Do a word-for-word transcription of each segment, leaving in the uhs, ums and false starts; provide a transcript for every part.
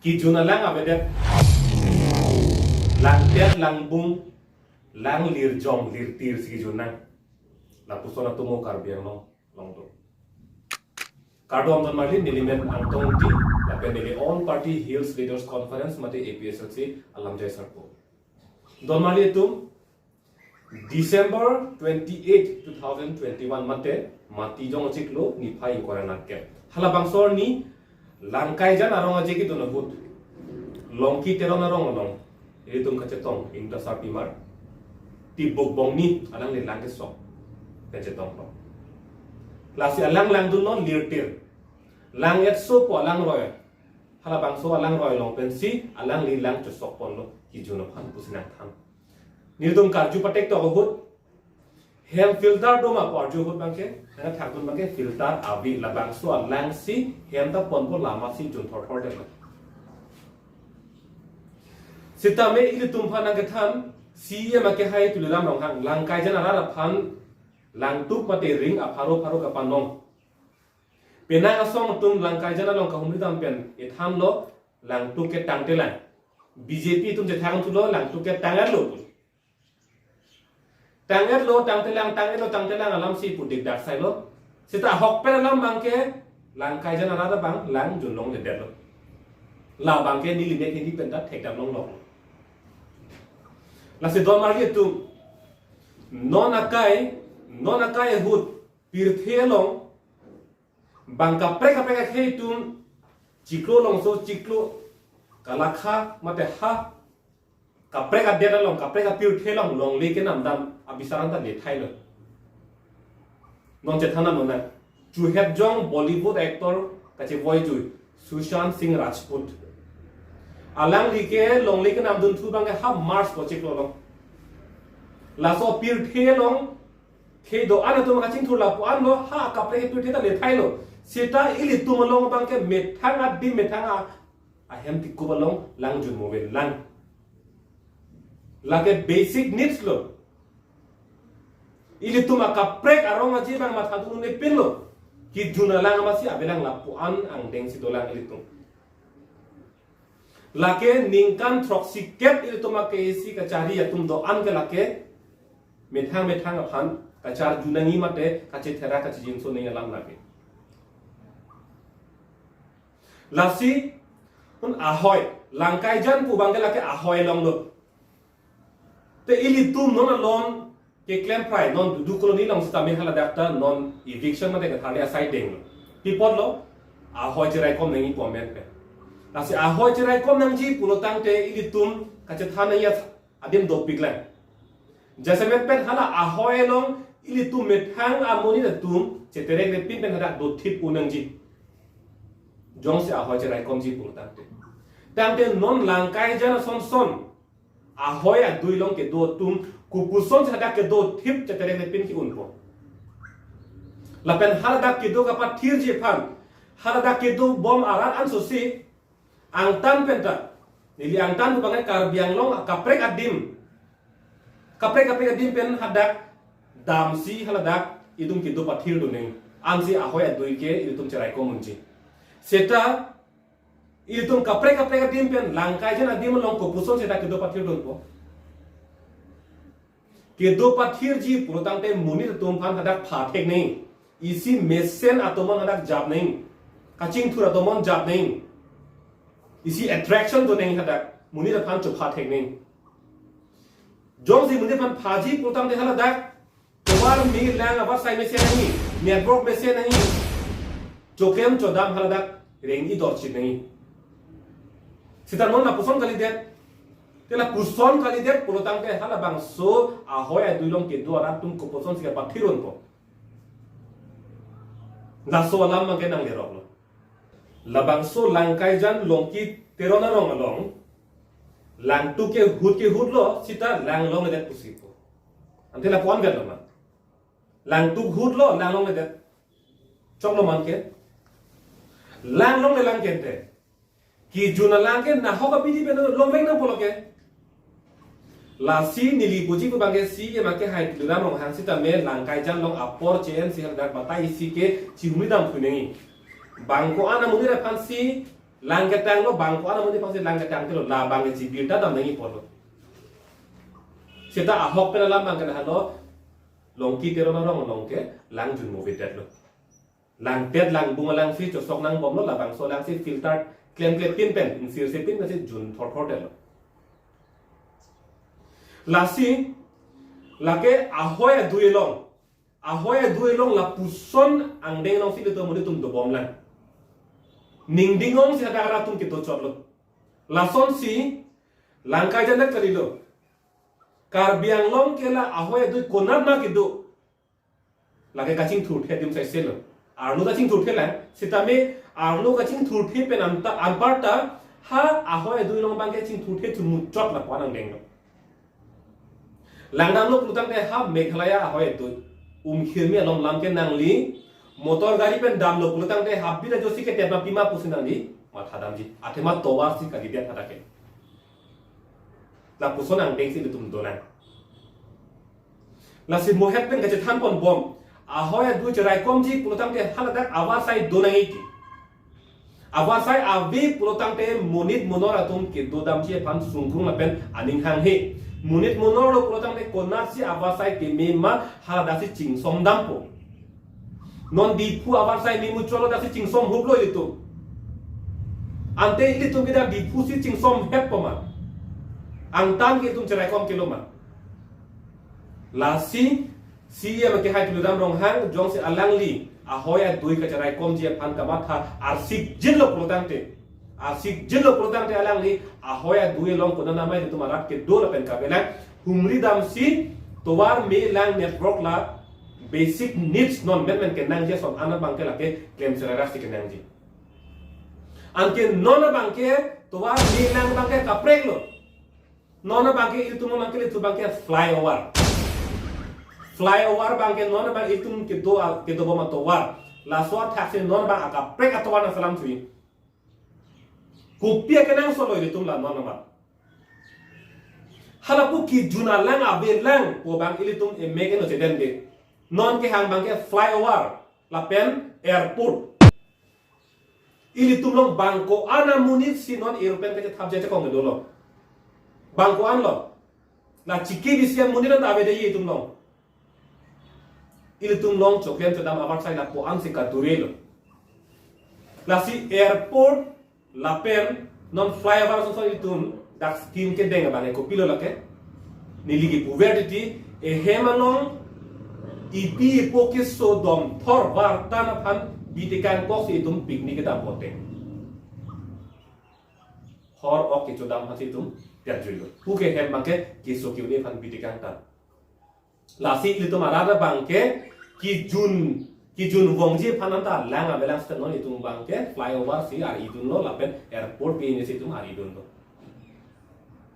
Kejun alang avedet, langtet langbung, lang lirjong lirtir si kejun nang. Lapuson atum o Karbi Anglong along do. Kardom donmarli, neli men Angtong Ingti, lapen neli All Party Hills Leaders Conference mate A P H L C alamjai sarpo. Donmarli atum, December twenty-eight, two thousand twenty-one mate, Matijong achiklo, niphai ingkoi ra nerkep. Halabangso arni, Langkaijan arong aje kedun ahut, Longki Teron arong along, ilitum kachetong, ingta sarpimar, Tibuk Bongni alangli lang kesok kachetong lo. Lasi alang langdunlo lirtir. Lang etso pu alangroi. Halabangso alangroi along pensi alangli lang chesok ponlo, kejun aphan pusi nangthan. Nelitum karju pathektok ahut, hem filter doma pu arju ahut abangke, nangthakdun abangke filter ave, labangso alang si hem ta ponpo, lamasi jun thorthor det lo. Sitame ilitum aphan nangkethan, C E M akehai Tuliram Ronghang, Langkaijan arat aphan langtuk mate ring apharo pharo kapanong. Penang asong atum Langkaijan along kahumri dam pen ethanlo, langtuk ke tangtelang. B J P atum chethang thulo, langtuk ke tang-etlo pu. Tang-etlo, tangtelang, tang-etlo, tangtelang alam si pu dikdak sailo. Seta ahokpet alam abangke, Langkaijan arat abang lang junlongledetlo. Labangke neli mek hini penta thekdam longlok. Lasi donmarli atum, non akai, non akai ahut, pirthe along, bang kaprek kaprek akhei atum, chiklo longso chiklo, kalakha mate ha, kaprek adet along, kaprek apirthe along longle kenamdam abisar anta lethailo. Non chethan nang nang. Chuhetjong Bollywood actor kachevoijui, Sushant Singh Rajput. Alangli ke longle kenamdunthu abangke ha March pu achiklo along. Laso pirthe along, khei do-an atum kachingthur lapu-anlo, ha kaprek pirthe ta lethailo. Seta ilitum along abangke methang adim methang a, ahem tikup along lang junmovelang. Lake basic needs lo. Ilitum akaprek arong aje abang mathadun-un-epinlo. Kejun alang amatsi avelang lapu-an angdeng si dolang ilitum. Lake ningkan throksi kep ilitum ake isi kachari atum do-an ke lake methang methang aphan kacharju nangji mate kachethera kachijinso nangji alam lake. Lasi, un ahoi, Langkaijan pu abangke lake ahoi along do. Te ilitum non alon keklem prai, non Dudu Colony along sitame haladak ta non eviction mate katharli asai denglo. Pi apotlo, ahoi cheraikom nangji pu amen pen. Lasi ahoi cheraikom nangji pulo tangte ilitum kachethan nangji adim dopiklang. Jasemet pen hala ahoi along ilitum methang amonit atum cheterek repin pen hadak dothip un nangji. Jongsi ahoi cheraikomji pulo tangte. Tangte non Langkaijan asonson ahoi adui along kedo atum kopuson si hadak kedothip cheterek repin ke-unpo. Lapen haladak kedo kapathirji aphan, haladak kedobom arat ansosi, angtan penta, neli angtan pu abangke Karbi Anglong akaprek adim, kaprek kaprek adim pen hadak damsi haladak itum kedo pathirdun nangji. Ansi ahoi adui ke itum cheraikom unji. Seta itum kaprek kaprek adim pen Langkaijan adim along kopuson seta kedo pathirdunpo. Kedo pathirji pulo tangte monit atum aphan hadak pha thek nangji. Isi mesen atomon hadak jap nangji. Kachingthur atomon jap nangji. Isi attraction do nangji hadak. Monit aphan chopha thek nangji. Jongsi monit aphan phaji pulo tangte haladak tovar me lang avarsai mesen nangji, network mesen nangji. Choklem chodam haladak reng-i dorchit nangji. Seta non lapuson kalidet. Te lapuson kalidet pulo tangte halabangso ahoi adui along kedo arat atum kopuson si kapathirunpo. Laso alam abangke nangleroklo. Labangso Langkaijan Longki Teron arong along langtuk ke hut ke hutlo, seta lang longledet pusi pu. Ante lapu-an vet lo ma. Langtuk hutlo, lang longledet. Choklo ma ke. Lang longlelang ke te. Kejun alang ke nahok abidi pen longvek nangpo lo ke. Lasi neli puji pu abangke C E M akehai Tuliram Ronghang sitame Langkaijan along apor che-en si hadak batai isi ke chihumri damthu nangji. Bang ko-an amonit aphansi Lang ketanglo, bang ko-an amonit aphansi lang ketangtelo, labang ke chibirta dam nangji apotlo. Seta ahok pen alam abang ke lahelo, Longki Teron arong along ke lang jun movedetlo. Langdet langbung alangsi chosok nangbomlo, labangso alangsi filter klemkle pin pen, insirsir pin pensi jun thorthordetlo. Lasi, lake ahoi adui along, ahoi adui along lapuson angdeng alongsi ilitum amonit atum dobomlang. Ningding-ongsi hadak rat atum kedochotlo. Lasonsi, lang kaijan dak kalilo. Karbi Anglong ke la ahoi adui konat ma kedo, lake kachingthurthe adim saiselo. Arlo kachingthurthe lang, sitame arlo kachingthurthe pen anta, anparta ha ahoi adui along abang ke chingthurthe chunmuchot lapu-an angdenglo. Langdamlo pulotangte ha Meghalaya ahoi adui, Umkhirmi along lam ke nangli, motor gari pen damlo pulotangte ha bira josi ketep ma pima pusi nangli mathadamji, athema tovar si kalidet hadak ke. Lapuson angdengsi ilitum dolang. Lasi mohet pen kachethan ponbom. Ahoi adui cheraikomji pulotangte haladak avarsai do nangji. Avarsai ave pulotangte monit monor atum kedodamji aphan sungkrung lapen aning hanghe. Monit monorlo pulotangte konatsi avarsai keme ma haladaksi chingsomdampo. Non Diphu avarsai memuchotlo daksi chingsom huplo ilitum. Ante ilitum kita Diphusi chingsom hetpo ma? Angtan ke itum cheraikom kelo ma? Lasi, C E M akehai Tuliram Ronghang, jongsi alangli ahoi adui kacheraikomji aphan kamatha arsikjinlo pulotangte, arsikjinlo pulotangte alangli ahoi adui along konat ma ilitum arat kedo lapen kavelang, humridamsi tovar, me, lang, network la basic needs non menmen kenangji ason an abang ke lake klemcherairasi kenangji. Anke non abang ke tovar, me, lang abang ke kapreklo. Non abang ke ilitum abang ke, ilitum abang ke flyover. Flyover abang ke non abang ilitum kedo, kedobom atovar. Laso athaksi non abang akaprek atovar nangselam thuji. Kopi akenangsotlo ilitum la non abang? Halapu kejun alang avelang pu abang ilitum emek eno chedende. Non kehang abang ke flyover lapen airport. Ilitum along bang ko-an amonitsi non aeroplane kachethapji achekong kedolo? Bang ko-anlo? La chiki bisi amonit anta avedeji itum along. Ilitum along choklem chodam avarsai lapu-ansi kadurelo. Lasi airport lapen non flyover ason ason itum dak scheme kedeng abang ke kopilo lake? Neli kipuver titi, ehem along ipi ipo keso domthor vartan aphan bitekang koksi itum picnic kedam pote. Hor ok kechodam aphansi itum pianjuilo. Puke hem abang ke keso ke-un-e aphan bitekang ta. Lasi ilitum arat abang ke kejun, kejun vongji aphan anta lang avelang seta non itum abang ke flyover si ar-idunlo lapen airport pi-inesi itum ar-idunlo.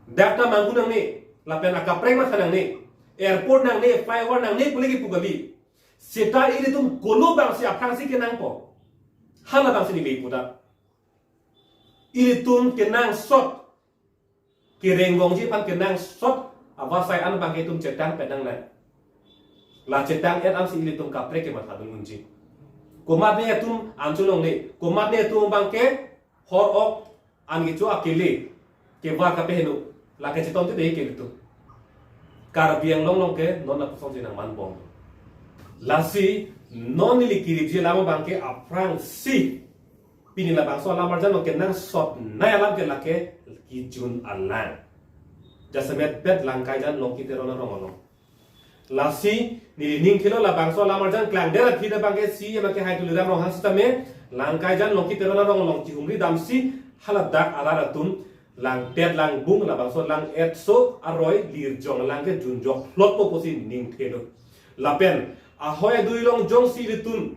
Dak ta manghu nangne, lapen akaprek matha nangne, airport nangne, flyover nangne pule kipu kali. Seta ilitum kolo abangsi aphrangsi kenangpo? Hala abangsi neli puta. Ilitum kenangsot, kereng vongji aphan kenangsot avarsai an abang ke itum chetang pedang nang. La chetang-et ansi ilitum kaprek kematha dun unji. Komatne atum anchot longle, komatne atum abang ke hor ok an kecho akele kevar kapeheno, lake cheton te dei ke ilitum. Karbi Anglong along ke non lapuson si nangmanbom. Lasi non neli kiripji alam abang ke aphrangsi pini labangso alam arjan along kenangsotnei alam ke lake kejun alang. Jasemet bet Langkaijan Longki Teron arong along. Lasi neli ning thelo labangso alam arjan klangdet aphi abang ke C E M akehai Tuliram Ronghang sitame Langkaijan Longki Teron arong along chihumri damsi haladak arat atum langdet langbung labangso lang-etso aroi lirjong alang ke junjok lotpo pusi ning thelo. Lapen ahoi adui along jongsi ilitum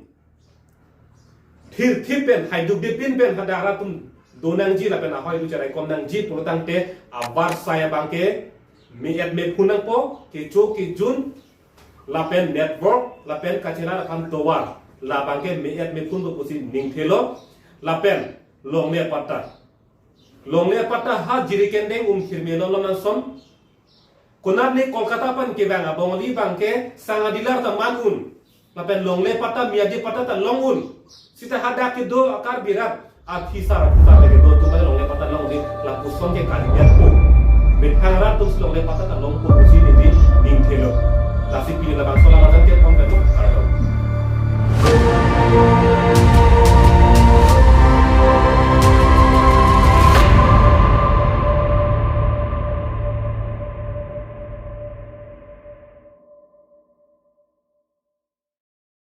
thirthip pen, haidukdepin pen hadak arat atum do nangji lapen ahoi adui cheraikom nangji pulotangte avarsai abang ke me-et mephun nangpo, kecho kejun lapen network lapen kachelar aphan tovar, labang ke me-et mephunpo pusi ning thelo. Lapen longle apatta, longle apatta ha Jirikindeng Umkhirmi along lom nangsom. Konatne Kolkata pen kevang abongali abang ke sang adilar ta man un. Lapen longle apatta, me adi apatta ta long un. Seta hadak kedo a-Karbi rat athi sar athi sar lake do. Kalian po. Methang rat atum si longle patta ta longpo pusi neli ning